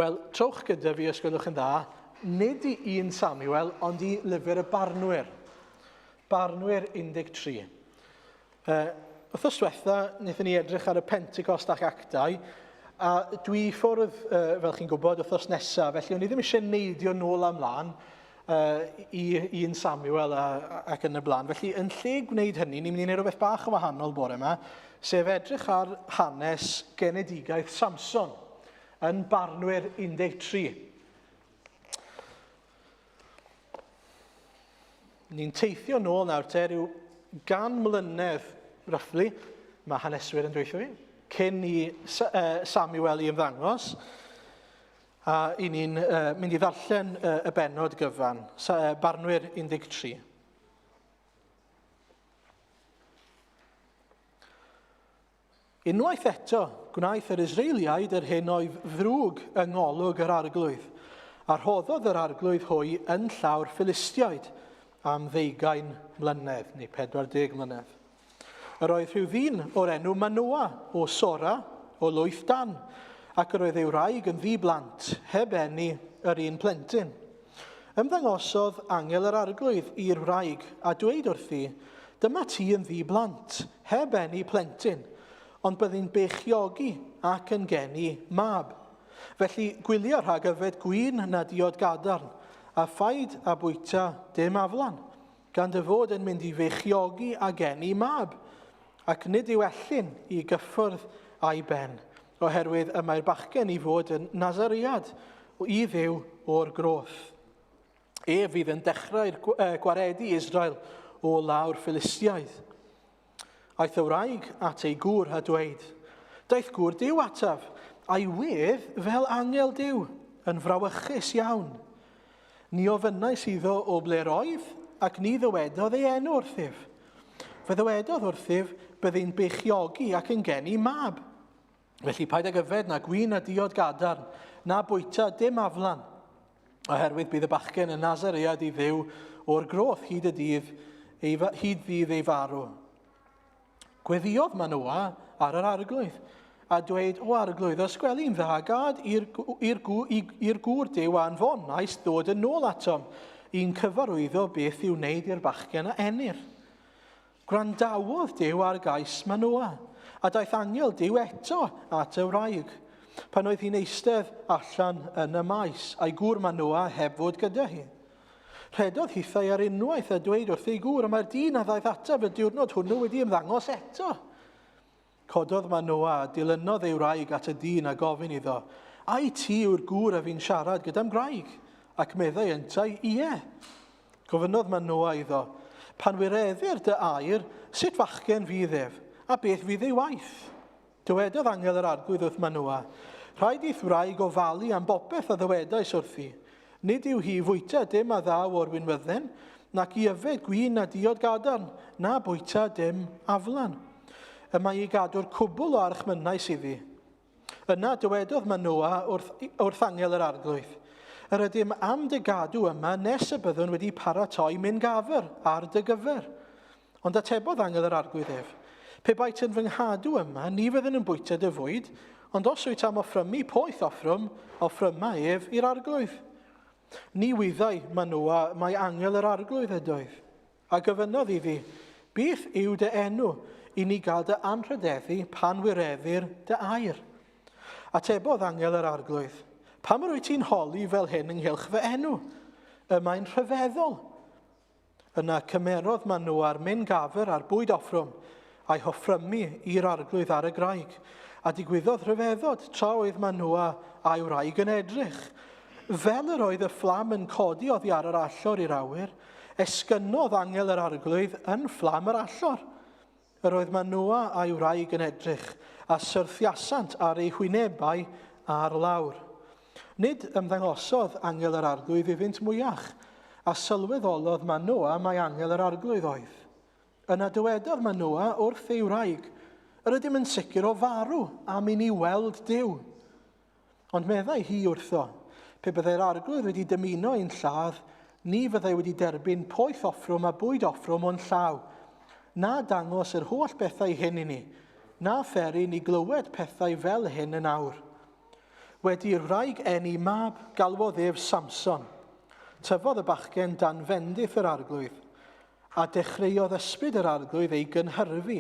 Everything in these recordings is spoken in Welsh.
Wel, trowch gyda fi os gwelwch yn dda, nid i 1 Samuel, ond i lyfr y Barnwyr. Barnwyr 13. Uh, Wythnos diwetha, wnaethon ni edrych ar y Pentecost ac Actau, a dwi i ffwrdd, uh, fel chi'n gwybod, wythnos nesaf, felly o'n i ddim eisiau neidio nôl a mlaen uh, i 1 Samuel a, ac yn y blaen. Felly, yn lle gwneud hynny, ni'n mynd i wneud rhywbeth bach yn wahanol bore yma, sef edrych ar hanes genedigaeth Samson yn Barnwyr 13. Ni'n teithio nôl nawr te rhyw gan mlynedd, roughly, mae haneswyr yn dweud fi, cyn i Samuel i ymddangos. A i ni'n uh, mynd i ddarllen uh, y bennod gyfan, Barnwyr 13. Unwaith eto, gwnaeth yr Israeliaid yr hyn oedd ddrwg yng ngolwg yr arglwydd, a rhoddodd yr arglwydd hwy yn llaw'r Philistiaid am ddeugain mlynedd, neu 40 mlynedd. Yr oedd rhyw ddyn o'r enw Manoa o Sora, o lwyth Dan, ac yr oedd ei wraig yn ddi-blant, heb eni yr un plentyn. Ymddangosodd angel yr arglwydd i'r wraig a dweud wrthi, Dyma ti yn ddi-blant, heb eni plentyn, ond byddi'n beichiogi ac yn geni mab. Felly gwylia rhag yfed gwin na diod gadarn, a phaid â bwyta dim aflan, gan dy fod yn mynd i feichiogi a geni mab, ac nid yw ellyn i gyffwrdd â'i ben, oherwydd y mae'r bachgen i fod yn Nazaread i Dduw o'r groth. Ef fydd yn dechrau'r gwaredu Israel o lawr Philistiaidd. Aeth y wraig at ei gŵr a dweud, Daeth gŵr Duw ataf, a'i wedd fel angel Duw, yn frawychus iawn. Ni ofynnais iddo o ble'r oedd, ac ni ddywedodd ei enw wrthyf. Fe ddywedodd wrthyf, byddi'n beichiogi ac yn geni mab. Felly paid ag yfed na gwin na diod gadarn, na bwyta dim aflan, oherwydd bydd y bachgen yn Nazaread i Dduw o'r groth hyd y dydd, ei, hyd ddydd ei farw. Gweddiodd Manoa ar yr arglwydd, a dweud, O arglwydd, os gweli'n dda, gad i'r gŵr Duw anfonais ddod yn ôl atom, i'n cyfarwyddo beth i'w wneud i'r bachgen a enir. Gwrandawodd Duw ar gais Manoa, a daeth angel Duw eto at y wraig, pan oedd hi'n eistedd allan yn y maes, a'i gŵr Manoa heb fod gyda hi. Rhedodd hithau ar unwaith a dweud wrth ei gŵr, y mae'r dyn a ddaeth ataf y diwrnod hwnnw wedi ymddangos eto. Cododd Manoa a dilynodd ei wraig at y dyn a gofyn iddo, Ai ti yw'r gŵr a fu'n siarad gyda'm gwraig? Ac meddai yntau, Ie. Gofynnodd Manoa iddo, Pan wireddir dy air, sut fachgen fydd ef, a beth fydd ei waith? Dywedodd angel yr arglwydd wrth Manoa, Rhaid i'th wraig ofalu am bopeth a ddywedais wrthi. Nid yw hi i fwyta dim a ddaw o'r winwydden, nac i yfed gwin na diod gadarn, na bwyta dim aflan. Y mae i gadw'r cwbl o archmynnau sydd iddi. Yna dywedodd Manoa wrth, wrth angel yr arglwydd, Yr ydym am dy gadw yma nes y byddwn wedi paratoi myn gafr ar dy gyfer. Ond atebodd angel yr arglwydd ef, Pe baet yn fy nghadw yma, ni fyddwn yn bwyta dy fwyd, ond os wyt am offrymu poeth offrwm, offryma ef i'r arglwydd. Ni wyddai Manoa mai angel yr arglwydd ydoedd. A gofynnodd iddi, Beth yw dy enw, i ni gael dy anrhydeddu pan wireddir dy air? Atebodd angel yr arglwydd, Pam yr wyt ti'n holi fel hyn ynghylch fy enw? Y mae'n rhyfeddol. Yna cymerodd Manoa'r myn gafr a'r bwyd offrwm, a'i hoffrymu i'r arglwydd ar y graig. A digwyddodd rhyfeddod tra oedd Manoa a'i wraig yn edrych. Fel yr oedd y fflam yn codi oddi ar yr allor i'r awyr, Esgynnodd angel yr arglwydd yn fflam yr allor. Yr oedd Manoa a'i wraig yn edrych, a syrthiasant ar eu hwynebau ar lawr. Nid ymddangosodd angel yr arglwydd iddynt mwyach, a sylweddolodd Manoa mai angel yr arglwydd oedd. Yna dywedodd Manoa wrth ei wraig, Yr ydym yn sicr o farw am i ni weld Duw. Ond meddai hi wrtho, Pe byddai'r arglwydd wedi dymuno ein lladd, ni fyddai wedi derbyn poeth offrwm a bwyd offrwm o'n llaw, na dangos yr holl bethau hyn i ni, na pheri ni glywed pethau fel hyn yn awr. Wedi i'r wraig eni mab, galwodd ef Samson. Tyfodd y bachgen dan fendith yr arglwydd, a dechreuodd ysbryd yr arglwydd ei gynhyrfu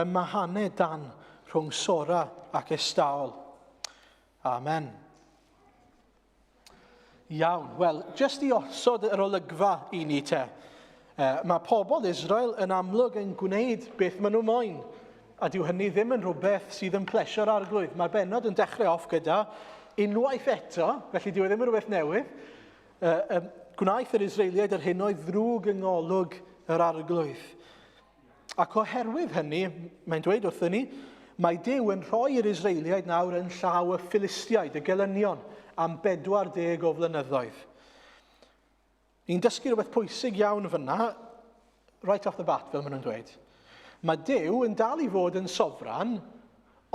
ym Mahane Dan rhwng Sora ac Estaol. Amen. Iawn, wel, jyst i osod yr olygfa i ni te. Mae pobl Israel yn amlwg yn gwneud beth maen nhw moyn, a dyw hynny ddim yn rhywbeth sydd yn plesio'r arglwydd. Mae'r bennod yn dechrau off gyda unwaith eto, felly dyw e ddim yn rhywbeth newydd, gwnaeth yr Israeliaid yr hyn oedd ddrwg yng ngolwg yr arglwydd. Ac oherwydd hynny, mae'n dweud wrthyn ni, mae Duw yn rhoi yr Israeliaid nawr yn llaw y Philistiaid, y gelynion, am 40 o flynyddoedd. Ni'n dysgu rhywbeth pwysig iawn fyna, right off the bat, fel maen nhw'n dweud. Mae Duw yn dal i fod yn sofran,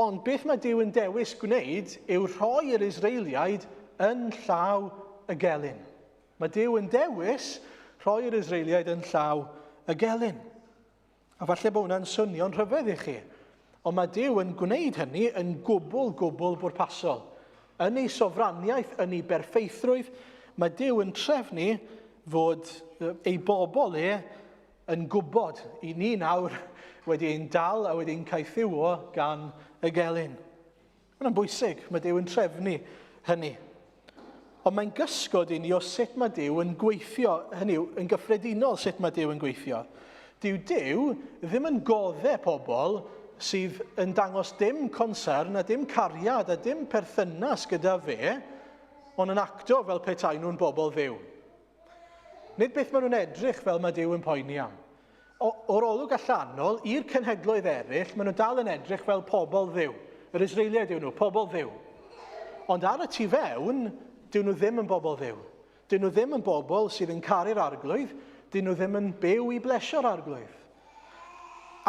ond beth mae Duw yn dewis gwneud yw rhoi yr Israeliaid yn llaw y gelyn. Mae Duw yn dewis rhoi'r Israeliaid yn llaw y gelyn. A falle bod hwnna'n swnio'n rhyfedd i chi, ond mae Duw yn gwneud hynny yn gwbl, gwbl bwrpasol. Yn ei sofraniaeth, yn ei berffeithrwydd, mae Duw yn trefnu fod ei bobl e yn gwybod i ni nawr wedi ein dal a wedi ein caethiwo gan y gelyn. Mae'n bwysig, mae Duw yn trefnu hynny. Ond mae'n gysgod i ni o sut mae Duw yn gweithio, hynny yw, yn gyffredinol sut mae Duw yn gweithio. Dyw Duw ddim yn godde pobl sydd yn dangos dim concern a dim cariad a dim perthynas gyda fe, ond yn acto fel petai nhw'n bobl Dduw. Nid beth maen nhw'n edrych fel mae Duw yn poeni am. O, o'r olwg allanol, i'r cenhedloedd eraill, maen nhw dal yn edrych fel pobl Dduw. Yr Israeliaid yw nhw, pobl Dduw. Ond ar y tu fewn, dyw nhw ddim yn bobl Dduw. Dyn nhw ddim yn bobl sydd yn caru'r arglwydd, dyn nhw ddim yn byw i blesio'r arglwydd.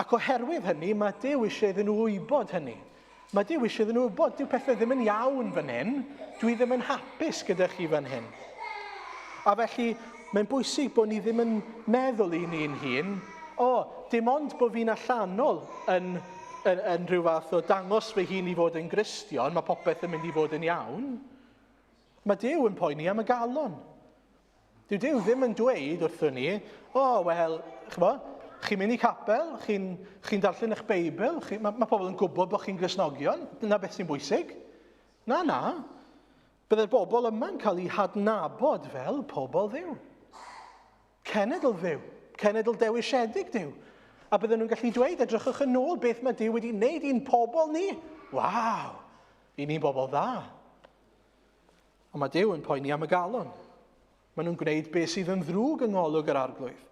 Ac oherwydd hynny, mae Duw eisiau iddyn nhw wybod hynny. Mae Duw eisiau iddyn nhw wybod, dyw pethau ddim yn iawn fan hyn, dwi ddim yn hapus gyda chi fan hyn. A felly, mae'n bwysig bod ni ddim yn meddwl i ni'n hun, o, dim ond bod fi'n allanol yn, yn, yn rhyw fath o dangos fy hun i fod yn Gristion, mae popeth yn mynd i fod yn iawn. Mae Duw yn poeni am y galon. Dyw Duw ddim yn dweud wrthyn ni, o, oh, wel, ch'mo, chi'n mynd i capel, chi'n chi darllen eich Beibl, chi, mae, mae pobl yn gwybod bod chi'n Gristnogion, dyna beth sy'n bwysig. Na, na. Byddai'r bobl yma'n cael eu hadnabod fel pobl Dduw. Cenedl Dduw, cenedl dewisiedig Duw. A bydden nhw'n gallu dweud, edrychwch yn ôl beth mae Duw wedi wneud i'n pobl ni. Waw, i ni'n bobl dda. Ond mae Duw yn poeni am y galon. Maen nhw'n gwneud beth sydd yn ddrwg yng ngolwg yr arglwydd.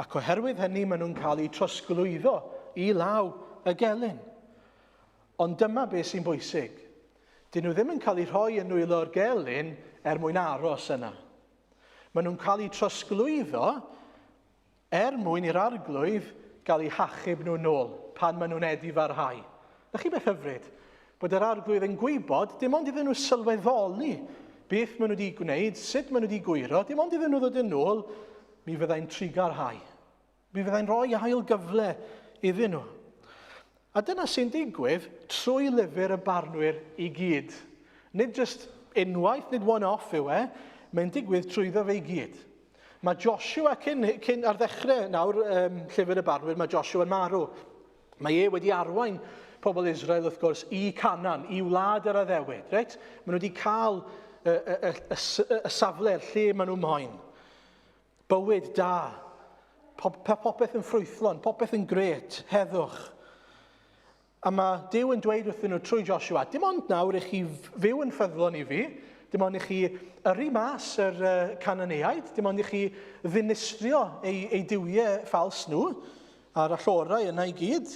Ac oherwydd hynny, maen nhw'n cael eu trosglwyddo i law y gelyn. Ond dyma beth sy'n bwysig. Dyn nhw ddim yn cael eu rhoi yn nwylo'r gelyn er mwyn aros yna. Maen nhw'n cael eu trosglwyddo Er mwyn i'r Arglwydd gael eu hachub nhw nôl pan maen nhw'n edifarhau. Na chi beth hyfryd? Bod yr Arglwydd yn gwybod, dim ond iddyn nhw sylweddoli beth maen nhw wedi gwneud, sut maen nhw wedi gwyro, dim ond iddyn nhw ddod yn ôl, mi fyddai'n trugarhau. Mi fyddai'n rhoi ail gyfle iddyn nhw. A dyna sy'n digwydd trwy lyfr y barnwyr i gyd. Nid jyst unwaith, nid one-off yw e, mae'n digwydd trwyddo fe i gyd. Mae Joshua, cyn, cyn ar ddechrau nawr um, llyfr y barnwyr, mae Joshua yn marw. Mae e wedi arwain pobl Israel, wrth gwrs, i Canan, i wlad yr addewid. Reit? Maen nhw wedi cael y, y, y, y, y safle, y lle maen nhw moyn. Bywyd da, popeth yn ffrwythlon, popeth yn gret, heddwch. A mae Duw yn dweud wrthyn nhw trwy Joshua, dim ond nawr i chi fyw yn ffyddlon i fi, dim ond i chi yrru mas yr uh, Cananeaid, dim ond i chi ddinistrio eu, eu duwiau ffals nhw a'r allorau yna i gyd,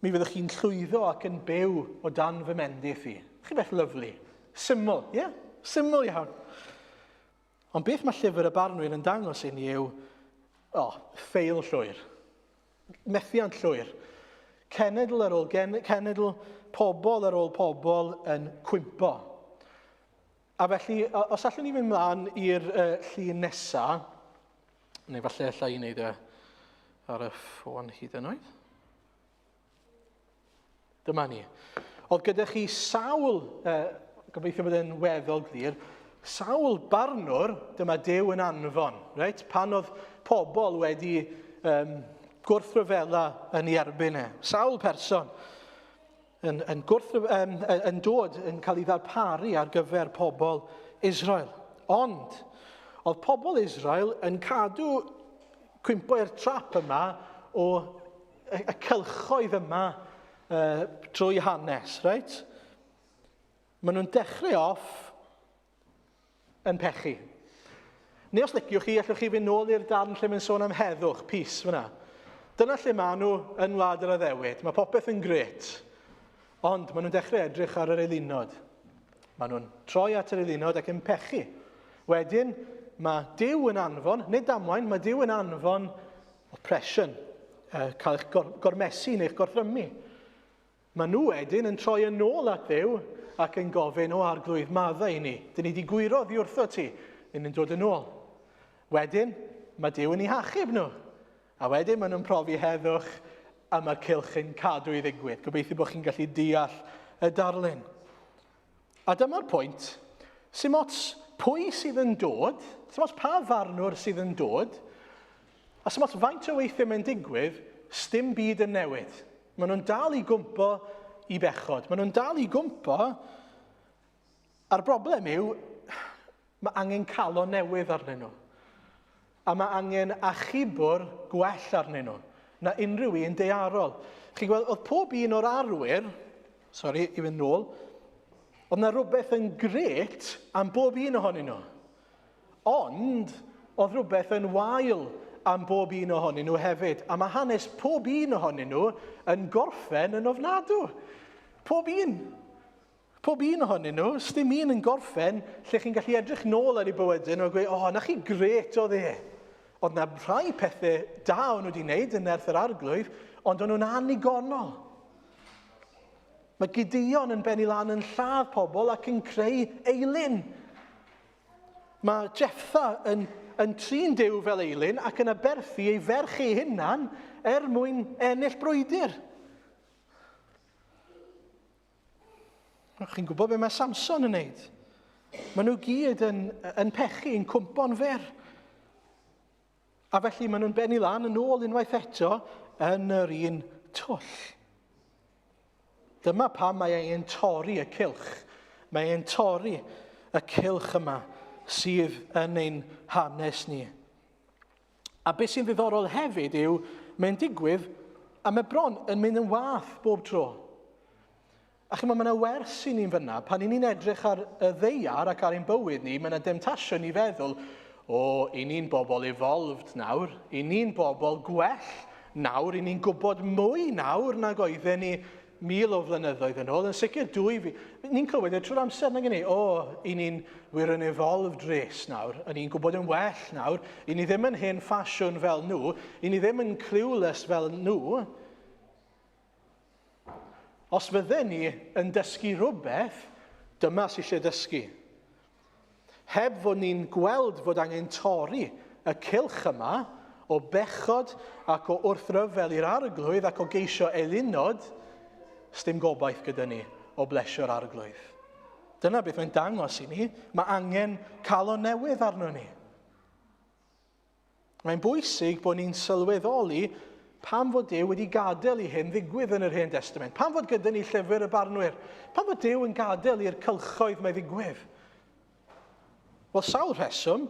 mi fyddwch chi'n llwyddo ac yn byw o dan fy mendith i. Chi beth lyflu. Syml, ie? Yeah? Syml iawn. Ond beth mae llyfr y barnwyr yn dangos i ni yw, o, oh, ffeil llwyr. Methiant llwyr. Cenedl ar ôl gen, cenedl, pobl ar ôl pobl yn cwympo. A felly, os allwn ni fynd mlaen i'r uh, llun nesa, neu falle allai i wneud e ar y ffôn hyd yn oed. Dyma ni. Oedd gyda chi sawl uh, gobeithio bod e'n weddol glir, sawl barnwr dyma Duw yn anfon, reit? Pan oedd pobl wedi um, gwrthryfela yn ei erbyn e. Sawl person yn, yn, gwrth, um, yn dod yn cael ei ddarparu ar gyfer pobl Israel. Ond, oedd pobl Israel yn cadw cwympo i'r trap yma o y, y cylchoedd yma uh, drwy hanes, reit? Maen nhw'n dechrau off yn pechu. Neu os liciwch chi, allwch chi fynd nôl i'r darn lle mae'n sôn am heddwch, peace, fyna. Dyna lle maen nhw yn wlad yr addewid. Mae popeth yn gret. Ond maen nhw'n dechrau edrych ar yr eilunod. Maen nhw'n troi at yr eilunod ac yn pechu. Wedyn, mae Duw yn anfon, nid damwain, mae Duw yn anfon oppression, cael eich gor gormesu neu'ch gorthrymu. Maen nhw wedyn yn troi yn ôl at Dduw ac yn gofyn, o arglwydd, maddau i ni. Dyn ni wedi gwyro oddi wrtho ti. Dyn ni'n dod yn ôl. Wedyn, mae Duw yn eu hachub nhw. A wedyn maen nhw'n profi heddwch a mae'r cylch yn cadw i ddigwydd. Gobeithio bod chi'n gallu deall y darlun. A dyma'r pwynt, sy'n ots pwy sydd yn dod, sy'n ots pa farnwr sydd yn dod, a sy'n ots faint o weithiau mae'n digwydd, sdim byd yn newid. Maen nhw'n dal i gwmpo i bechod. Maen nhw'n dal i gwmpo, a'r broblem yw, mae angen calon newydd arnyn nhw. A mae angen achubwr gwell arnyn nhw na unrhyw un daearol. Chi'n gweld, oedd pob un o'r arwyr, sori, i fynd nôl, oedd na rhywbeth yn gret am bob un ohonyn nhw. Ond, oedd rhywbeth yn wael am bob un ohonyn nhw hefyd. A mae hanes pob un ohonyn nhw yn gorffen yn ofnadw. Pob un. Pob un ohonyn nhw, sdim un yn gorffen lle chi'n gallu edrych nôl ar eu bywydau nhw a gweud, o, oh, na chi gret o dde. Oedd na rhai pethau da o'n nhw wedi wneud yn nerth yr arglwydd, ond o'n nhw'n anigonol. Mae Gideon yn bennu lan yn lladd pobl ac yn creu eilun. Mae Jefftha yn, yn trin Duw fel eilun ac yn aberthu ei ferch ei hunan er mwyn ennill brwydr. Chi'n gwybod beth mae Samson yn neud? Maen nhw gyd yn, yn pechu, yn cwmpo'n fyr. A felly maen nhw'n bennu lan yn ôl unwaith eto yn yr un twll. Dyma pam mae e'n torri y cylch. Mae e'n torri y cylch yma sydd yn ein hanes ni. A beth sy'n ddiddorol hefyd yw, mae'n digwydd a mae bron yn mynd yn wath bob tro. A chymod, mae yna wers i ni'n fyna. Pan i ni'n edrych ar y ddeiar ac ar ein bywyd ni, mae yna demtasiwn i feddwl, o, i ni'n bobl evolved nawr, i ni'n bobl gwell nawr, i ni'n gwybod mwy nawr nag oedden ni mil o flynyddoedd yn ôl. Yn sicr dwy fi... Ni'n clywed e trwy'r amser, nag ni? O, i ni'n... We're an evolved race nawr. I ni'n gwybod yn well nawr. I ni ddim yn hen ffasiwn fel nhw. I ni ddim yn clueless fel nhw. Os fydden ni yn dysgu rhywbeth, dyma sydd eisiau dysgu. Heb fod ni'n gweld fod angen torri y cylch yma o bechod ac o wrthryfel i'r arglwydd ac o geisio eilunod, sdim gobaith gyda ni o blesio'r arglwydd. Dyna beth mae'n dangos i ni. Mae angen calon newydd arno ni. Mae'n bwysig bod ni'n sylweddoli pam fod Duw wedi gadael i hyn ddigwydd yn yr Hen Destament. Pam fod gyda ni llyfr y barnwyr? Pam fod Duw yn gadael i'r cylchoedd mae ddigwydd? Wel, sawl rheswm,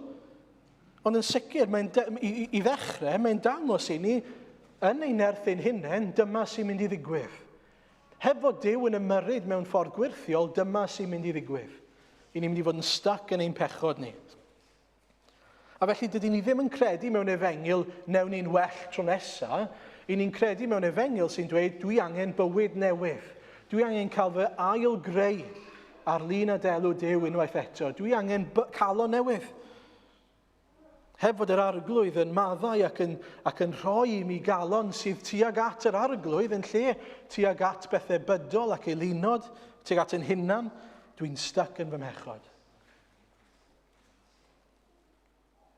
ond yn sicr, mae'n i, i, i ddechrau, mae'n dangos i ni yn ein nerth ein hunain, dyma sy'n mynd i ddigwydd. Heb fod Duw yn ymyrryd mewn ffordd gwirthiol, dyma sy'n mynd i ddigwydd. I ni'n mynd i fod yn stuck yn ein pechod ni. A felly dydyn ni ddim yn credu mewn efengyl newn ni'n well tro nesa. I ni'n credu mewn efengyl sy'n dweud dwi angen bywyd newydd. Dwi angen cael fy ail greu ar lun a delw Duw unwaith eto. Dwi angen calon newydd. Heb fod yr arglwydd yn maddau ac yn, ac yn rhoi i mi galon sydd tuag at yr arglwydd yn lle tuag at bethau bydol ac eilunod, tuag at yn hunan, dwi'n stuck yn fy mhechod.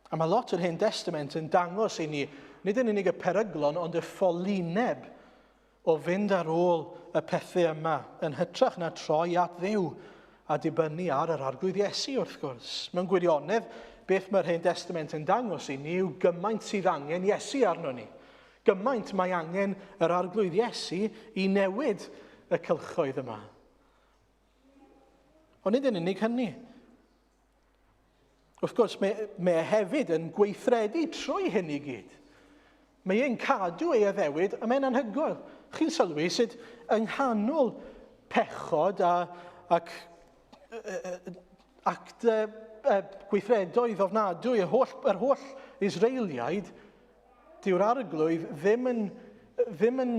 A mae lot o'r Hen Testament yn dangos i ni, nid yn unig y peryglon, ond y ffolineb o fynd ar ôl y pethau yma, yn hytrach na troi at Dduw a dibynnu ar yr Arglwydd Iesu wrth gwrs. Mewn gwirionedd, beth mae'r Hen Testament yn dangos i ni yw gymaint sydd angen Iesu arno ni. Gymaint mae angen yr Arglwydd Iesu i newid y cylchoedd yma. Ond nid yn unig hynny. Wrth gwrs, mae, mae e hefyd yn gweithredu trwy hyn i gyd. Mae e'n cadw ei addewid, a mae'n anhygoel. Chi'n sylwi sut yng nghanol pechod a, ac act, gweithredoedd ofnadwy, yr holl, yr holl Israeliaid, dyw'r arglwydd ddim yn, ddim yn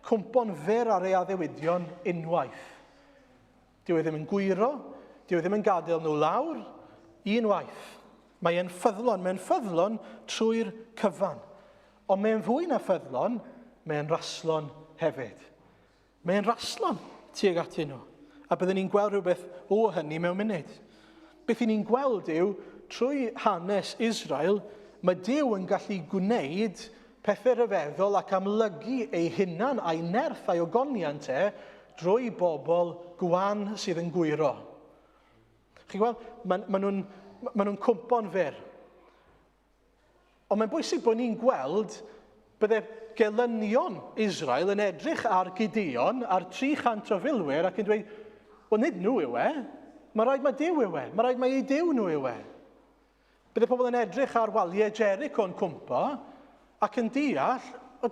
cwmpo'n fyr ar ei addewidion unwaith. Dyw e ddim yn gwyro, dyw e ddim yn gadael nhw lawr, un waith. Mae e'n ffyddlon, mae'n ffyddlon trwy'r cyfan. Ond mae'n fwy na ffyddlon, mae'n raslon hefyd. Mae'n raslon tuag atyn nhw. A byddwn ni'n gweld rhywbeth o hynny mewn munud. Beth i ni'n gweld yw, trwy hanes Israel, mae Duw yn gallu gwneud pethau rhyfeddol ac amlygu ei hunan a'i nerth a'i ogoniant e drwy bobl gwan sydd yn gwyro. Chi'n gweld, maen ma nhw'n ma nhw cwmpo'n fyr. Ond mae'n bwysig bod ni'n gweld bydde gelynion Israel yn edrych ar Gideon, ar 300 o filwyr ac yn dweud, wel nid nhw yw e, mae rhaid mae Duw yw e, mae rhaid mae ei Duw nhw yw e. Bydde pobl yn edrych ar waliau Jericho yn cwmpo ac yn deall,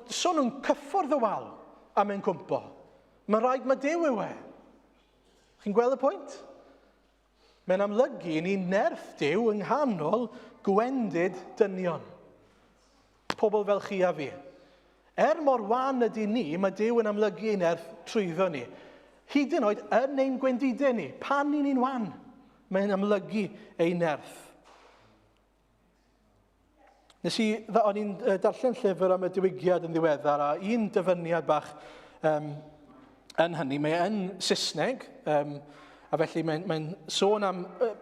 so nhw'n cyffwrdd y wal am yn cwmpo. Mae rhaid mae Duw yw e. Chi'n gweld y pwynt? Mae'n amlygu i ni nerth Duw yng nghanol gwendid dynion. Pobl fel chi a fi. Er mor wan ydy ni, mae Duw yn amlygu ei nerth trwyddo ni. Hyd yn oed yn ein gwendidau ni, pan i ni'n wan, mae'n amlygu ei nerth. Nes i, o'n i'n darllen llyfr am y diwygiad yn ddiweddar a un dyfyniad bach um, yn hynny, mae yn Saesneg, um, a felly mae'n mae sôn am uh,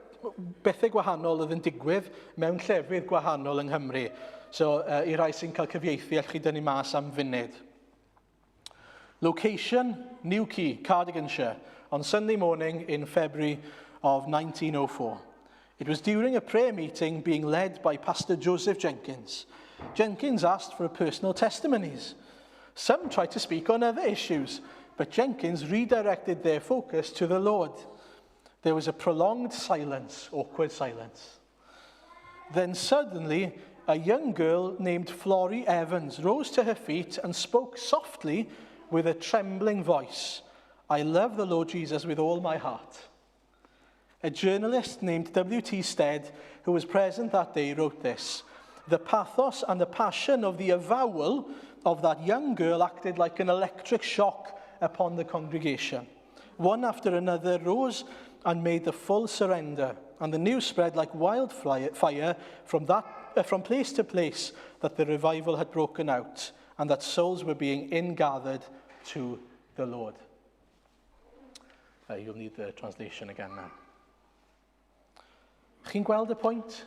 bethau gwahanol oedd yn digwydd mewn llefydd gwahanol yng Nghymru. So, uh, i rai sy'n cael cyfieithu, allwch chi dynnu mas am funud. Location, New Quay, Cardiganshire, on Sunday morning in February of 1904. It was during a prayer meeting being led by Pastor Joseph Jenkins. Jenkins asked for personal testimonies. Some tried to speak on other issues, but Jenkins redirected their focus to the Lord. There was a prolonged silence, awkward silence. Then suddenly, a young girl named Florrie Evans rose to her feet and spoke softly with a trembling voice. I love the Lord Jesus with all my heart. A journalist named W.T. Stead, who was present that day, wrote this. The pathos and the passion of the avowal of that young girl acted like an electric shock upon the congregation. One after another rose and made the full surrender, and the news spread like wildfire from, that, uh, from place to place that the revival had broken out and that souls were being ingathered to the Lord. Uh, you'll need the translation again now. Chi'n gweld y pwynt?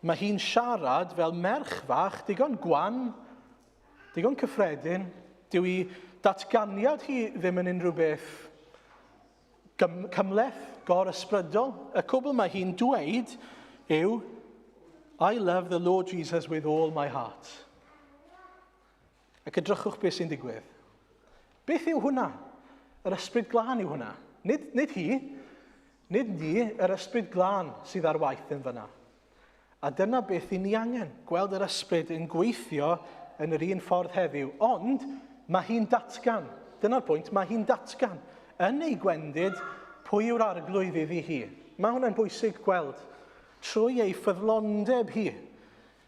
Mae hi'n siarad fel merch fach, digon gwan, digon cyffredin. Dyw i datganiad hi ddim yn unrhyw beth cymhleth, gor-ysbrydol. Y cwbl mae hi'n dweud yw, I love the Lord Jesus with all my heart. Ac edrychwch beth sy'n digwydd. Beth yw hwnna? Yr ysbryd glân yw hwnna. Nid, nid hi, nid ni, yr ysbryd glân sydd ar waith yn fyna. A dyna beth i ni angen, gweld yr ysbryd yn gweithio yn yr un ffordd heddiw. Ond mae hi'n datgan, dyna'r pwynt, mae hi'n datgan yn ei gwendid pwy yw'r arglwydd iddi hi. Mae hwnna'n bwysig gweld. Trwy ei ffyddlondeb hi,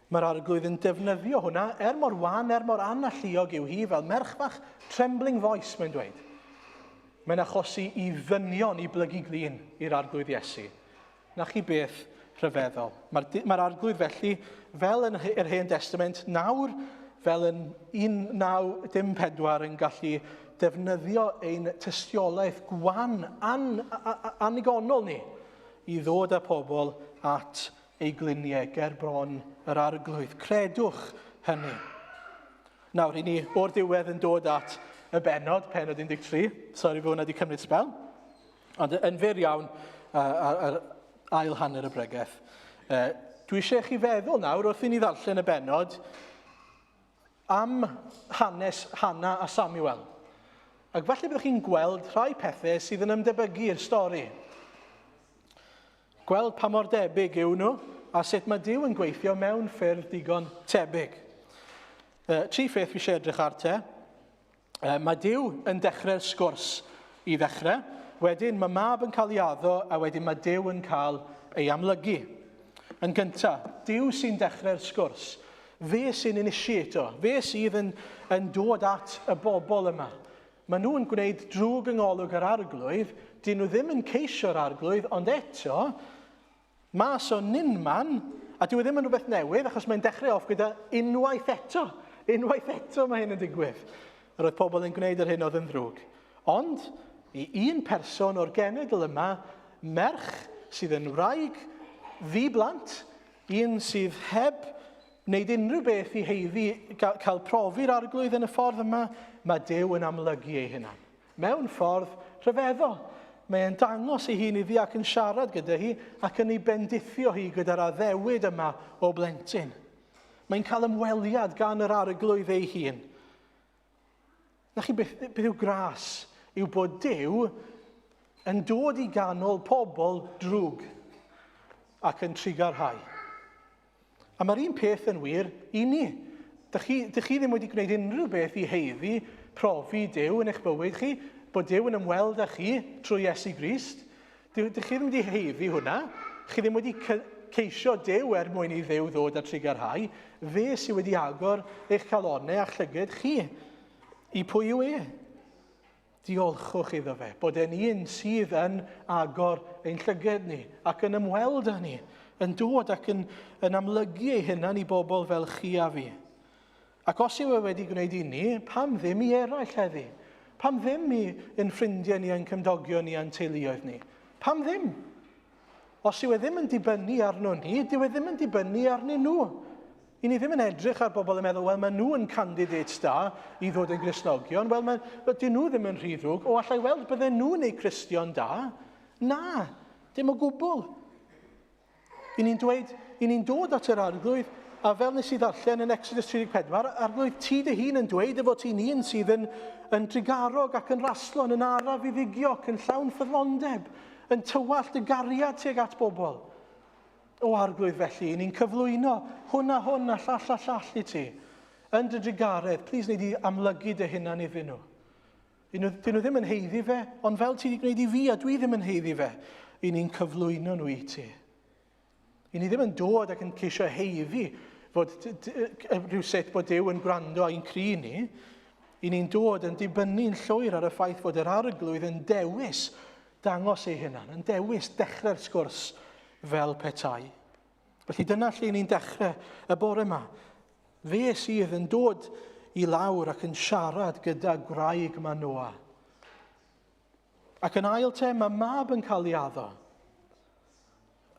Mae'r Arglwydd yn defnyddio hwnna, er mor wan, er mor analluog yw hi, fel merch fach, trembling voice, mae'n dweud. Mae'n achosi i ddynion i blygu glin i'r Arglwydd Iesu. Na chi beth rhyfeddol. Mae'r mae Arglwydd felly, fel yn yr Hen Testament, nawr fel yn 1914 yn gallu defnyddio ein tystiolaeth gwan, an, anigonol ni i ddod â pobl at ei gliniau ger bron yr arglwydd. Credwch hynny. Nawr, i ni o'r diwedd yn dod at y bennod, pennod 13. Sori bod hwnna wedi cymryd sbel. Ond yn fyr iawn, ar, ar ail hanner y bregeth, dwi eisiau chi feddwl nawr wrth i ni ddarllen y bennod am hanes Hannah a Samuel. Ac falle byddwch chi'n gweld rhai pethau sydd yn ymdebygu i'r stori. Gweld pa mor debyg yw nhw a sut mae Duw yn gweithio mewn ffyrdd digon tebyg. Tri pheth fi eisiau edrych ar te. Mae Duw yn dechrau'r sgwrs i ddechrau, wedyn mae mab yn cael ei addo a wedyn mae Duw yn cael ei amlygu. Yn gyntaf, Duw sy'n dechrau'r sgwrs. Fe sy'n initiato, fe sydd yn, yn dod at y bobl yma. Maen nhw'n gwneud drwg yng ngolwg yr arglwydd, dyn nhw ddim yn ceisio'r arglwydd, ond eto, Mas o nunman, a dyw e ddim yn rhywbeth newydd, achos mae'n dechrau off gyda unwaith eto. Unwaith eto mae hyn yn digwydd. Yr oedd pobl yn gwneud yr hyn oedd yn ddrwg. Ond, i un person o'r genedl yma, merch sydd yn wraig ddi-blant, un sydd heb wneud unrhyw beth i heiddi cael profi'r arglwydd yn y ffordd yma, mae Duw yn amlygu ei hunan. Mewn ffordd rhyfeddol, mae e'n dangos ei hun iddi ac yn siarad gyda hi ac yn ei bendithio hi gyda'r addewid yma o blentyn. Mae'n cael ymweliad gan yr arglwydd ei hun. Na chi beth, beth yw gras? Yw bod Duw yn dod i ganol pobl drwg ac yn trugarhau. A mae'r un peth yn wir i ni. Dych chi, dych chi ddim wedi gwneud unrhyw beth i heiddi profi Duw yn eich bywyd chi, bod Duw yn ymweld â chi trwy Iesu Grist. Dych chi ddim wedi heiddi hwnna. Chi ddim wedi ceisio Duw er mwyn i Dduw ddod a trugarhau. Fe sydd wedi agor eich calonnau a'ch llyged chi i pwy yw e. Diolchwch iddo fe, bod e'n un sydd yn agor ein llyged ni ac yn ymweld â ni, yn dod ac yn, yn amlygu ei hunan i bobl fel chi a fi. Ac os yw e wedi gwneud i ni, pam ddim i eraill heddi? Pam ddim i ein ffrindiau ni a'n cymdogion ni a'n teuluoedd ni? Pam ddim? Os yw e ddim yn dibynnu arno ni, dyw e ddim yn dibynnu arnyn nhw. I ni ddim yn edrych ar bobl yn meddwl, wel, maen nhw yn candidates da i ddod yn Gristnogion. Wel, mae, dyn nhw ddim yn rhy ddrwg. O, allai weld bydden nhw'n eu Cristion da. Na, dim o gwbl. I ni'n dweud, i ni'n dod at yr arglwydd, a fel nes i ddarllen yn Exodus 34, arglwydd, ti dy hun yn dweud y fod ti'n un sydd yn, yn drugarog ac yn raslon, yn araf i ddigio ac yn llawn ffyddlondeb, yn tywallt y gariad tuag at bobl. O Arglwydd felly, ni'n cyflwyno hwn a hwn a llall a llall i ti. Yn dy drugaredd, plis wnei di amlygu dy hunan iddyn nhw. Dyn nhw, dyn nhw ddim yn heiddi fe, ond fel ti wedi gwneud i fi a dwi ddim yn heiddi fe, i ni'n cyflwyno nhw i ti. I ni ddim yn dod ac yn ceisio heiddi fod rhywsut bod Duw yn gwrando a'n cri ni. I ni'n dod yn dibynnu'n llwyr ar y ffaith fod yr arglwydd yn dewis dangos ei hunan, yn dewis dechrau'r sgwrs fel petai. Felly dyna lle ni'n dechrau y bore yma. Fe sydd yn dod i lawr ac yn siarad gyda gwraig Manoa. Ac yn ail te, mae mab yn cael ei addo.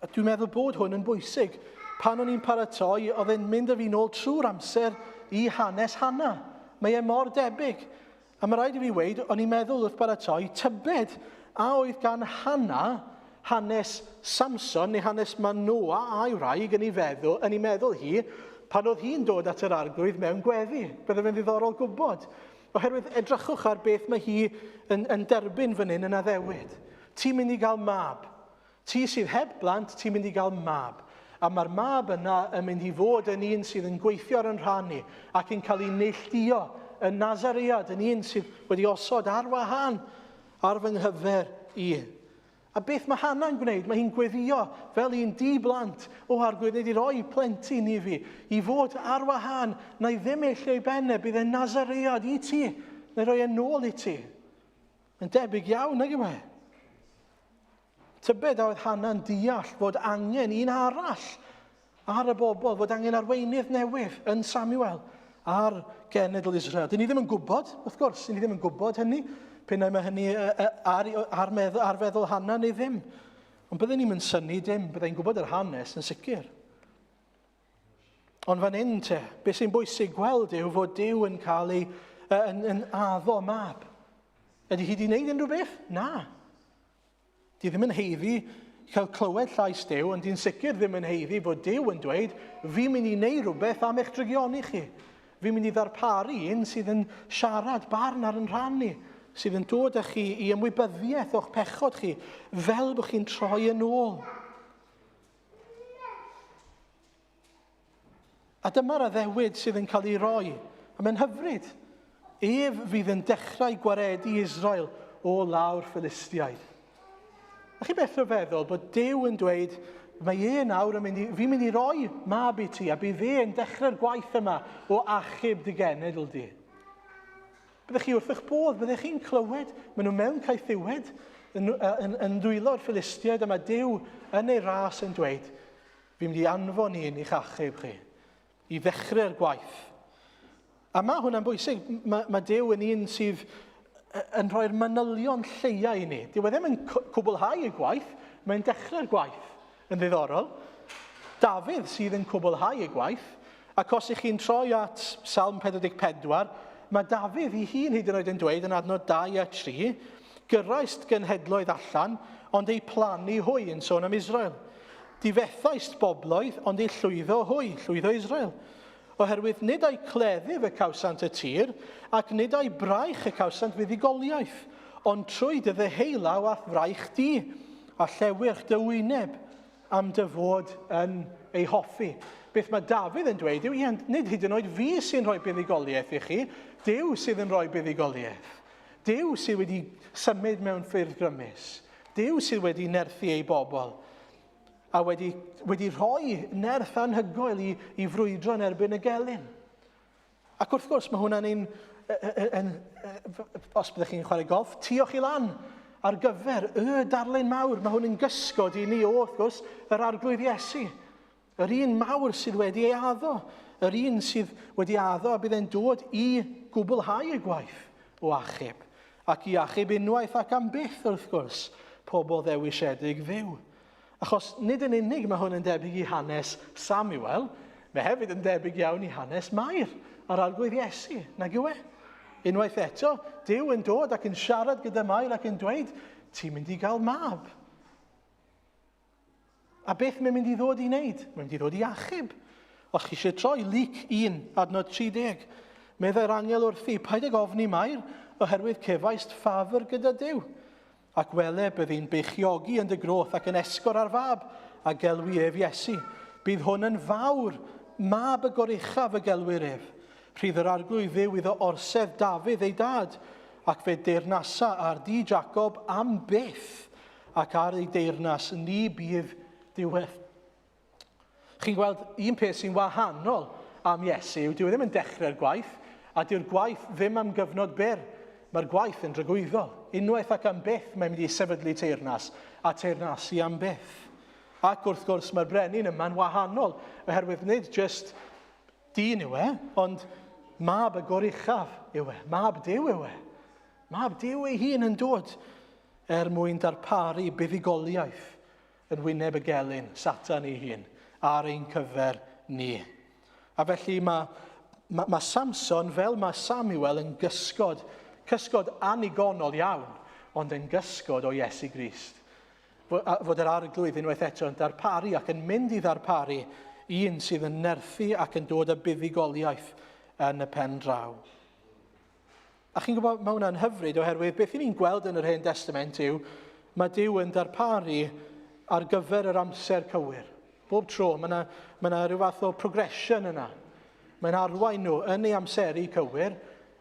A dwi'n meddwl bod hwn yn bwysig. Pan o'n i'n paratoi, oedd e'n mynd â fi nôl trwy'r amser i hanes Hannah. Mae e mor debyg. A mae rhaid i fi weud, o'n i'n meddwl wrth baratoi, tybed a oedd gan Hannah hanes Samson neu hanes Manoa a'i wraig yn ei feddwl, yn ei meddwl hi, pan oedd hi'n dod at yr arglwydd mewn gweddi. Bydde fe'n ddiddorol gwybod. Oherwydd edrychwch ar beth mae hi yn, yn derbyn fan hyn yn addewid. Ti'n mynd i gael mab. Ti sydd heb blant, ti'n mynd i gael mab. A mae'r mab yna yn mynd i fod yn un sydd yn gweithio ar yn rhan ni ac yn cael ei neilltuo yn Nazaread, yn un sydd wedi osod ar wahân ar fy nghyfer i. A beth mae Hannah'n gwneud? Mae hi'n gweddio fel un di-blant. O arglwydd, neu di roi plentyn i fi, i fod ar wahân, na i ddim eillio i ben e, bydd e'n Nazaread i ti, na i roi e nôl i ti. Mae'n debyg iawn, nag yw e? Tybed a oedd Hannah'n deall fod angen un arall ar y bobl, fod angen arweinydd newydd yn Samuel ar genedl Israel. Dyn ni ddim yn gwybod, wrth gwrs, dyn ni ddim yn gwybod hynny, pe na mae hynny ar, ar, meddwl, ar feddwl Hannah neu ddim. Ond byddwn ni'n mynd synnu dim, byddai'n gwybod yr hanes yn sicr. Ond fan hyn te, beth sy'n bwysig gweld yw fod Duw yn cael ei yn, yn addo mab. Ydy hi wedi gwneud unrhyw beth? Na. Di ddim yn heiddi cael clywed llais Duw, ond di'n sicr ddim yn heiddi fod Duw yn dweud, fi'n mynd i wneud rhywbeth am eich drygioni chi. Fi'n mynd i ddarparu un sydd yn siarad barn ar yn rhan ni, sydd yn dod â chi i ymwybyddiaeth o'ch pechod chi, fel bod chi'n troi yn ôl. A dyma'r addewid sydd yn cael ei roi, a mae'n hyfryd. Ef fydd yn dechrau gwaredu Israel o lawr Philistiaid. A chi beth rhyfeddol bod Duw yn dweud, mae e nawr yn mynd i, fi'n mynd i roi mab i ti, a bydd e yn dechrau'r gwaith yma o achub dy genedl di. Byddech chi wrth eich bodd, byddech chi'n clywed, maen nhw mewn caethiwed yn, yn, yn dwylo'r Philistiaid, a mae Duw yn ei ras yn dweud, Fi'n mynd i anfon un i'ch achub chi, i ddechrau'r gwaith. A mae hwnna'n bwysig. Mae, mae Duw yn un sydd yn rhoi'r manylion lleia i ni. Dyw e ddim yn cwblhau y gwaith, mae'n dechrau'r gwaith yn ddiddorol. Dafydd sydd yn cwblhau y gwaith, ac os ych chi'n troi at Salm 44, mae Dafydd ei hun hyd yn oed yn dweud yn adnod 2 a 3, Gyrraist genhedloedd allan, ond eu plannu hwy, yn sôn am Israel. Difethaist bobloedd, ond eu llwyddo hwy, llwyddo Israel. Oherwydd nid a'u cleddyf y cawsant y tir, ac nid a'u braich y cawsant fuddugoliaeth, ond trwy dy ddeheulaw a'th fraich di, a llewyrch dy wyneb, am dy fod yn ei hoffi. Beth mae Dafydd yn dweud yw, ie, nid hyd yn oed fi sy'n rhoi buddugoliaeth i chi, Duw sydd yn rhoi buddugoliaeth. Duw sydd wedi symud mewn ffyrdd grymus. Duw sydd wedi nerthu ei bobl a wedi, wedi rhoi nerth anhygoel i, i frwydro yn erbyn y gelyn. Ac wrth gwrs, mae hwnna'n un, yn, os byddwch chi'n chwarae golf, tioch i lan ar gyfer y darlun mawr. Mae hwn yn gysgod i ni o, wrth gwrs, yr arglwydd Iesu. Yr un mawr sydd wedi ei addo, yr un sydd wedi addo a bydd e'n dod i gwblhau y gwaith o achub, ac i achub unwaith ac am byth, wrth gwrs, pobl ddewisiedig Dduw. Achos nid yn unig mae hwn yn debyg i hanes Samuel, mae hefyd yn debyg iawn i hanes Mair a'r Arglwydd Iesu, nag yw e? Unwaith eto, Duw yn dod ac yn siarad gyda Mair ac yn dweud, ti'n mynd i gael mab. A beth mae'n mynd i ddod i wneud? Mae'n mynd i ddod i achub. Os chi eisiau troi, Luc 1, adnod 30. Meddai'r angel wrthi, paid ag ofni Mair, oherwydd cefaist ffafr gyda Duw. Ac wele, byddi'n beichiogi yn dy groth ac yn esgor ar fab, a gelwi ef Iesu. Bydd hwn yn fawr, mab y goruchaf y gelwir ef. Rhydd yr arglwydd Dduw iddo orsedd Dafydd ei dad, ac fe deyrnasa ar di Jacob am byth, ac ar ei deyrnas ni bydd diwedd. Chi'n gweld, un peth sy'n wahanol am Iesu yw dyw e ddim yn dechrau'r gwaith, a dyw'r gwaith ddim am gyfnod byr. Mae'r gwaith yn dragwyddol. Unwaith ac am byth mae'n mynd i sefydlu teyrnas, a teyrnasu am byth. Ac wrth gwrs mae'r brenin yma'n wahanol, oherwydd nid jyst dyn yw e, ond mab y goruchaf yw e, mab Duw yw e. Mab Duw ei hun yn dod er mwyn darparu buddugoliaeth yn wyneb y gelyn, Satan ei hun, ar ein cyfer ni. A felly mae, mae, mae Samson, fel mae Samuel, yn gysgod, cysgod anigonol iawn, ond yn gysgod o Iesu Grist. Fod yr arglwydd unwaith eto yn darparu ac yn mynd i ddarparu un sydd yn nerthu ac yn dod â buddugoliaeth yn y pen draw. A chi'n gwybod, mae hwnna'n hyfryd oherwydd beth i ni'n gweld yn yr Hen Testament yw mae Duw yn darparu ar gyfer yr amser cywir. Bob tro, mae yna, mae yna rhyw fath o progression yna. Mae'n arwain nhw yn ei amseru cywir,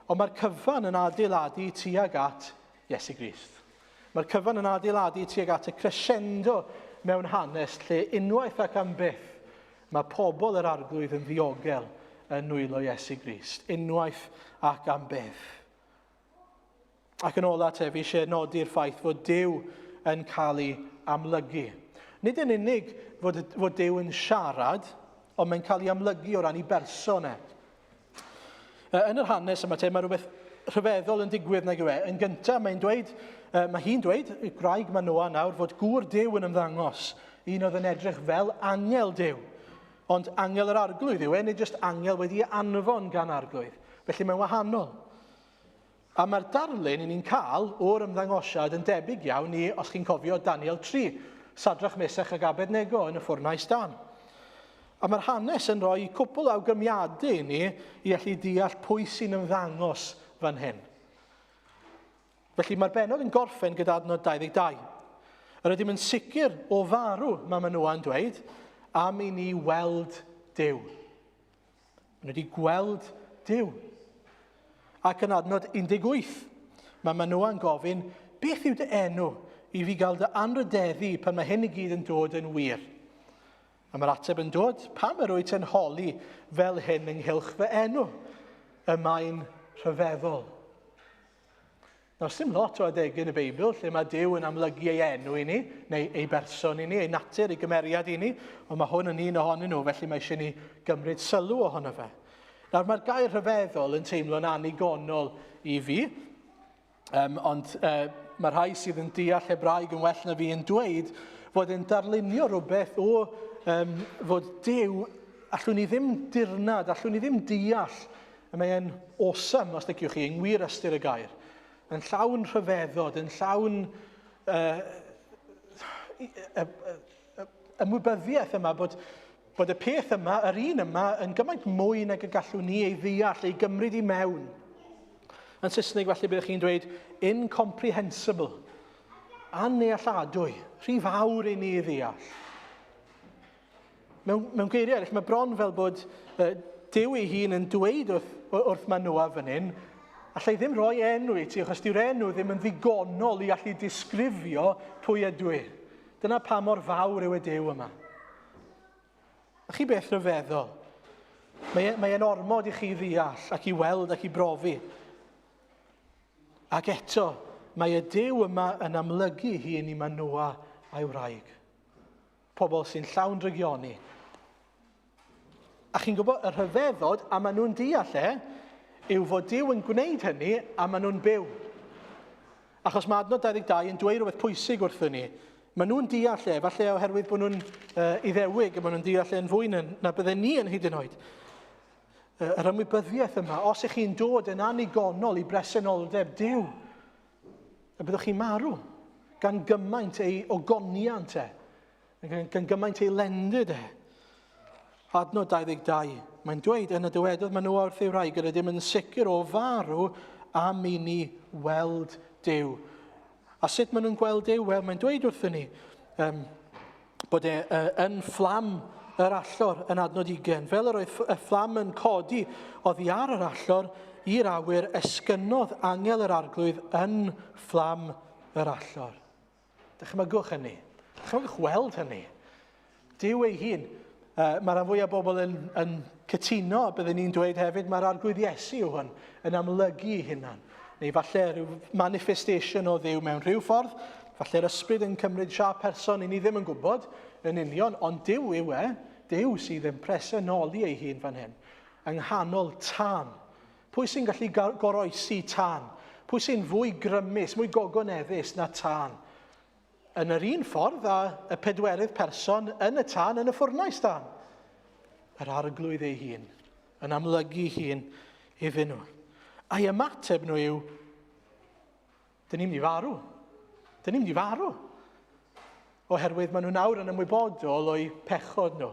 ond mae'r cyfan yn adeiladu tuag at Iesu Grist. Mae'r cyfan yn adeiladu tuag at y crescendo mewn hanes lle unwaith ac am byth Mae pobl yr Arglwydd yn ddiogel yn nwylo Iesu Grist, unwaith ac am byth. Ac yn ola te, fi eisiau nodi'r ffaith fod Duw yn cael ei amlygu. Nid yn unig fod, fod Duw yn siarad, ond mae'n cael ei amlygu o ran ei berson e. Yn yr hanes yma te, mae rhywbeth rhyfeddol yn digwydd nag yw e. Yn gyntaf, mae'n dweud, mae hi'n dweud, gwraig Manoa nawr, fod gŵr Duw yn ymddangos, un oedd yn edrych fel angel Duw. Ond angel yr arglwydd yw e, nid jyst angel wedi anfon gan arglwydd. Felly mae'n wahanol. A mae'r darlun i ni'n cael o'r ymddangosiad yn debyg iawn i, os chi'n cofio, Daniel 3, Sadrach, Mesach ac Abednego yn y ffwrnais dân. A mae'r hanes yn rhoi cwpl o awgrymiadau i ni i allu deall pwy sy'n ymddangos fan hyn. Felly mae'r bennod yn gorffen gyda adnod 22. Yr ydym yn sicr o farw, mae Manoa yn dweud, am i ni weld Duw. Maen nhw wedi gweld Duw. Ac yn adnod 18, mae Manoa yn gofyn, beth yw dy enw i fi gael dy anrhydeddu pan mae hyn i gyd yn dod yn wir? A mae'r ateb yn dod, pam yr wyt yn holi fel hyn ynghylch fy enw? Y mae'n rhyfeddol. Nawr, sim lot o adegau yn y Beibl lle mae Duw yn amlygu ei enw i ni, neu ei berson i ni, ei natur, ei gymeriad i ni, ond mae hwn yn un ohonyn nhw, felly mae eisiau ni gymryd sylw ohono fe. Nawr, mae'r gair rhyfeddol yn teimlo'n annigonol i fi, ond mae rhai sydd yn deall Hebraeg yn well na fi yn dweud fod e'n darlunio rhywbeth o fod Duw, allwn ni ddim dirnad, allwn ni ddim deall. A mae e'n awesome, os liciwch chi, yng ngwir ystyr y gair. Yn llawn rhyfeddod, yn llawn ymwybyddiaeth yma bod y peth yma, yr un yma, yn gymaint mwy nag y gallwn ni ei ddeall, ei gymryd i mewn. Yn Saesneg, falle byddwch chi'n dweud incomprehensible, annealladwy, rhy fawr i ni ddeall. Mewn geiriau eraill, mae bron fel bod Duw ei hun yn dweud wrth Manoa fan hyn, allai ddim rhoi enw i ti, achos dyw'r enw ddim yn ddigonol i allu disgrifio pwy ydw i. Dyna pa mor fawr yw y Duw yma. A chi beth rhyfeddol? Mae e'n ormod i chi ddeall ac i weld ac i brofi. Ac eto, mae y Duw yma yn amlygu hun i Manoa a'i wraig. Pobl sy'n llawn drygioni. A chi'n gwybod, y rhyfeddod, a maen nhw'n deall e, yw fod Duw yn gwneud hynny a maen nhw'n byw. Achos mae adnod 22 yn dweud rhywbeth pwysig wrthyn ni. Maen nhw'n deall e, falle oherwydd bod nhw'n Iddewig, a maen nhw'n deall e'n fwy na bydden ni yn hyd yn oed. Yr ymwybyddiaeth yma, os ych chi'n dod yn annigonol i bresenoldeb Duw, y byddwch chi'n marw, gan gymaint ei ogoniant e, gan gymaint ei lendid e. Adnod 22, mae'n dweud, yna dywedodd Manoa wrth ei wraig, yr ydym yn sicr o farw am i ni weld Duw. A sut maen nhw'n gweld Duw? Wel, mae'n dweud wrthyn ni bod e yn fflam yr allor yn adnod 20. Fel yr oedd y fflam yn codi oddi ar yr allor i'r awyr, esgynnodd angel yr arglwydd yn fflam yr allor. Dychmygwch hynny. Dychmygwch weld hynny. Duw ei hun. Mae rhan fwyaf o bobl yn cytuno, byddwn ni'n dweud hefyd, mae'r arglwydd Iesu yw hwn, yn amlygu ei hunan. Neu falle rhyw manifestation o Dduw mewn rhyw ffordd, falle'r ysbryd yn cymryd siâp person, i ni ddim yn gwybod yn union, ond Duw yw e, Duw sydd yn presenoli ei hun fan hyn, yng nghanol tân. Pwy sy'n gallu goroesi tân? Pwy sy'n fwy grymus, mwy gogoneddus na tân? Yn yr un ffordd â y pedwerydd person yn y tân yn y ffwrnais dân. Yr arglwydd ei hun yn amlygu hun iddyn nhw. A'i ymateb nhw yw, dyn ni'n mynd i farw. Dyn ni'n mynd i farw. Oherwydd maen nhw nawr yn ymwybodol o'u pechod nhw.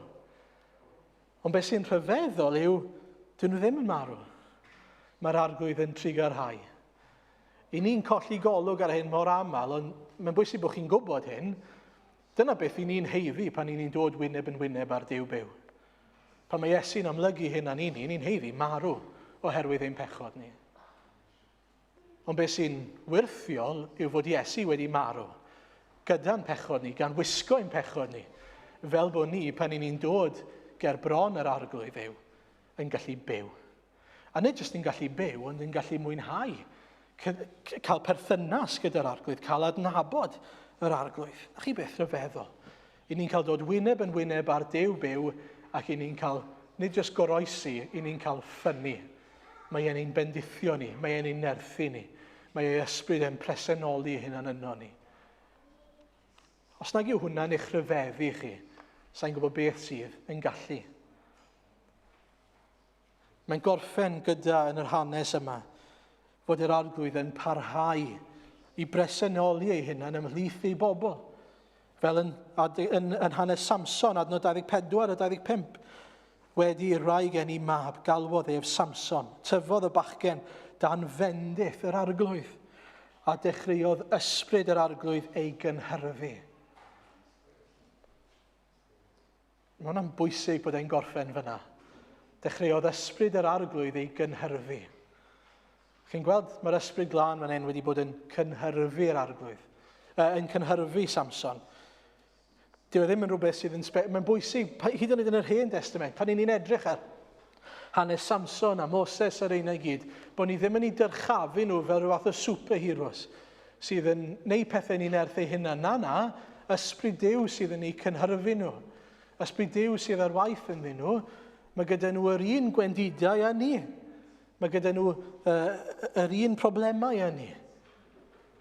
Ond beth sy'n rhyfeddol yw, dyn nhw ddim yn marw. Mae'r arglwydd yn trugarhau. I ni'n colli golwg ar hyn mor aml, ond mae'n bwysig bod chi'n gwybod hyn. Dyna beth i ni'n heiddi pan i ni'n dod wyneb yn wyneb ar Duw byw. Pan mae Iesu'n amlygu hyn i ni, ni'n heiddi marw oherwydd ein pechod ni. Ond beth sy'n wyrthiol yw fod Iesu wedi marw gyda'n pechod ni, gan wisgo ein pechod ni, fel bod ni, pan i ni'n dod ger bron yr arglwydd yw, yn gallu byw. A nid jyst yn gallu byw, ond yn gallu mwynhau, cael perthynas gyda'r arglwydd, cael adnabod yr arglwydd. A chi beth rhyfeddol. I ni'n cael dod wyneb yn wyneb ar Duw byw ac i ni'n cael, nid jyst goroesi, i ni'n cael ffynnu. Mae e'n ein bendithio ni, mae e'n ein nerthu ni, mae ei ysbryd e'n presenoli hunan yno ni. Os nag yw hwnna'n eich rhyfeddu chi, sa'n gwybod beth sydd yn gallu. Mae'n gorffen gyda yn yr hanes yma. fod yr arglwydd yn parhau i bresenoli ei hunan ymhlith ei bobl. Fel yn, yn, yn hanes Samson, adnod 24 a 25, wedi i'r wraig eni mab, galwodd ef Samson. Tyfodd y bachgen dan fendith yr arglwydd, a dechreuodd ysbryd yr arglwydd ei gynhyrfu. Mae hwnna'n bwysig bod e'n gorffen fyna. Dechreuodd ysbryd yr arglwydd ei gynhyrfu. Chi'n gweld, mae'r ysbryd glân fan hyn wedi bod yn cynhyrfu'r arglwydd, yn cynhyrfu Samson. Dyw e ddim yn rhywbeth sydd yn... Mae'n bwysig, hyd yn oed yn yr Hen Testament, pan ni'n edrych ar hanes Samson a Moses a'r reina i gyd, bod ni ddim yn ei dyrchafu nhw fel rhyw fath o superheroes sydd yn neud pethau ni'n nerth eu hunan. Na, na, ysbryd Duw sydd yn eu cynhyrfu nhw. Ysbryd Duw sydd ar waith ynddyn nhw. Mae gyda nhw yr un gwendidau â ni. Mae gyda nhw uh, yr un problemau â ni.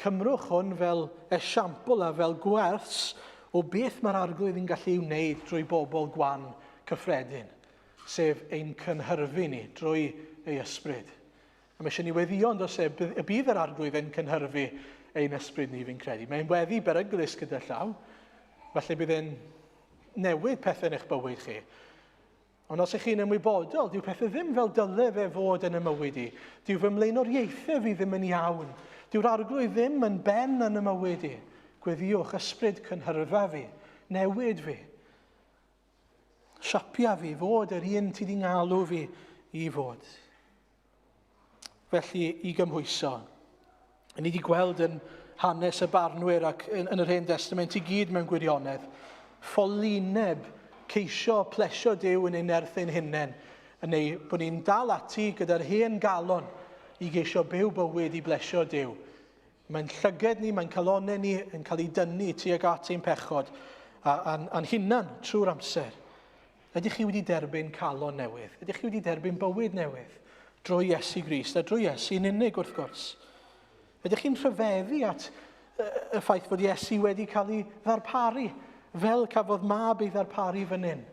Cymrwch hwn fel esiampl a fel gwers o beth mae'r arglwydd yn gallu ei wneud drwy bobl gwan cyffredin, sef ein cynhyrfu ni drwy ei ysbryd. A mae eisiau ni weddio yn does e, y bydd yr arglwydd yn cynhyrfu ein ysbryd ni fi'n credu. Mae'n weddi beryglus gyda llaw. Falle bydd e'n newid pethau yn eich bywyd chi. Ond os ych chi'n ymwybodol, dyw pethau ddim fel dyle fe fod yn y mywyd i. Dyw fy mlaenoriaethau fi ddim yn iawn. Dyw'r arglwydd ddim yn ben yn y mywyd i. Gweddiwch ysbryd cynhyrfa fi, newid fi. Siapia fi fod yr un ti di ngalw fi i fod. Felly, i gymhwyso. Ni wedi gweld yn hanes y barnwyr ac yn, yn yr Hen Testament i gyd mewn gwirionedd, ffolineb ceisio plesio Duw yn ein nerth ein hunain, neu bod ni'n dal ati gyda'r hen galon i geisio byw bywyd i blesio Duw. Mae'n llyged ni, mae'n calonau ni yn cael ei dynnu tuag at ein pechod a'n, a'n hunan trwy'r amser. Ydych chi wedi derbyn calon newydd? Ydych chi wedi derbyn bywyd newydd drwy Iesu Grist a drwy Iesu'n unig wrth gwrs? Ydych chi'n rhyfeddu at y ffaith fod Iesu wedi cael ei ddarparu fel cafodd mab ei ddarparu fan hyn?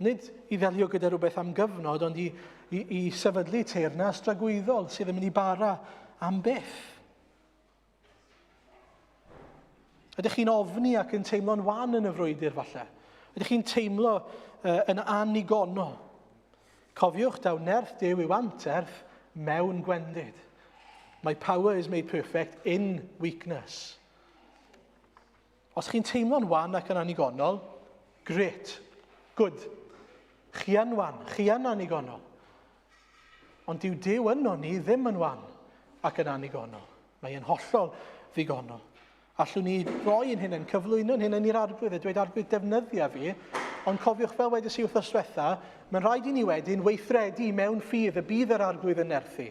Nid i ddelio gyda rhywbeth am gyfnod, ond i, i, i sefydlu teyrnas dragwyddol sydd yn mynd i bara am byth. Ydych chi'n ofni ac yn teimlo'n wan yn y frwydr falle? Ydych chi'n teimlo uh, yn anigonol? Cofiwch daw nerth Duw i'w anterth mewn gwendid. My power is made perfect in weakness. Os chi'n teimlo'n wan ac yn anigonol, great, good. Chi yn wan, chi yn anigonol. Ond dyw Duw yno ni ddim yn wan ac yn anigonol. Mae e'n hollol ddigonol. Allwn ni roi yn hunain, cyflwyno'n hunain i'r arglwydd a dweud arglwydd defnyddia fi, ond cofiwch fel wedes i wythnos diwetha, mae'n rhaid i ni wedyn weithredu mewn ffydd y bydd yr arglwydd yn nerthu.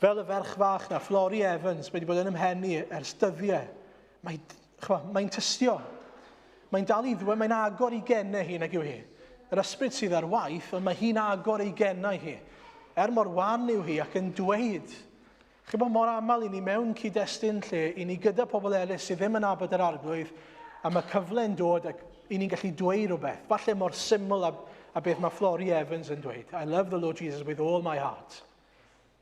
Fel y ferch fach na, Florrie Evans, mae wedi bod yn ymhen i ers dyddiau. Mae, chwa, mae'n tystio. Mae'n dal i ddweud, mae'n agor ei gennau hi, nag yw hi. Yr ysbryd sydd ar waith, ond mae hi'n agor ei gennau hi. Er mor wan yw hi ac yn dweud. Chi bod mor aml i ni mewn cyd-destun lle i ni gyda pobl eraill sydd ddim yn abod yr arglwydd, a mae cyfle'n dod ac i ni'n gallu dweud rhywbeth. Falle mor syml a, a beth mae Florrie Evans yn dweud. I love the Lord Jesus with all my heart.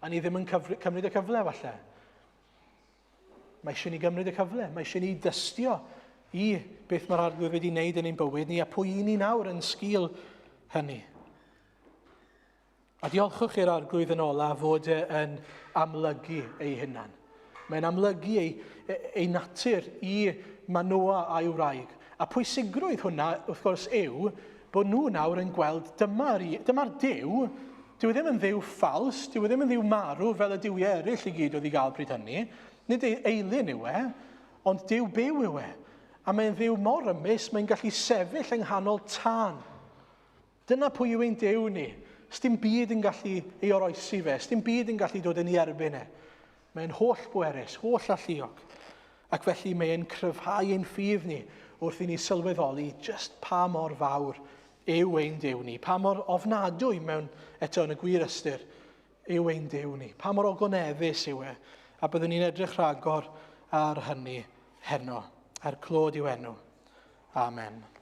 A ni ddim yn cymryd y cyfle falle. Mae eisiau ni gymryd y cyfle, mae eisiau ni dystio i beth mae'r arglwydd wedi wneud yn ein bywyd ni a pwy i ni nawr yn sgil hynny. A diolchwch i'r arglwydd yn ola fod e yn amlygu ei hunan. Mae'n amlygu ei, ei natur i Manoa a'i wraig. A pwysigrwydd hwnna, wrth gwrs, yw bod nhw nawr yn gweld dyma'r dyma Duw, dyw e ddim yn dduw ffals, dyw e ddim yn dduw marw fel y duwiau eraill i gyd oedd i gael pryd hynny. Nid eilun yw e, ond Duw byw yw e. A mae'n dduw mor rymus, mae'n gallu sefyll yng nghanol tân. Dyna pwy yw ein Duw ni. Sdim byd yn gallu ei oroesi fe, sdim byd yn gallu dod yn ei erbyn e. Mae'n holl bwerus, holl alluog. Ac felly mae e'n cryfhau ein ffydd ni wrth i ni sylweddoli jyst pa mor fawr yw ein Duw ni, pa mor ofnadwy mewn eto yn y gwir ystyr yw ein Duw ni, pa mor ogoneddus yw e, a byddwn ni'n edrych rhagor ar hynny heno, er clod i'w enw. Amen.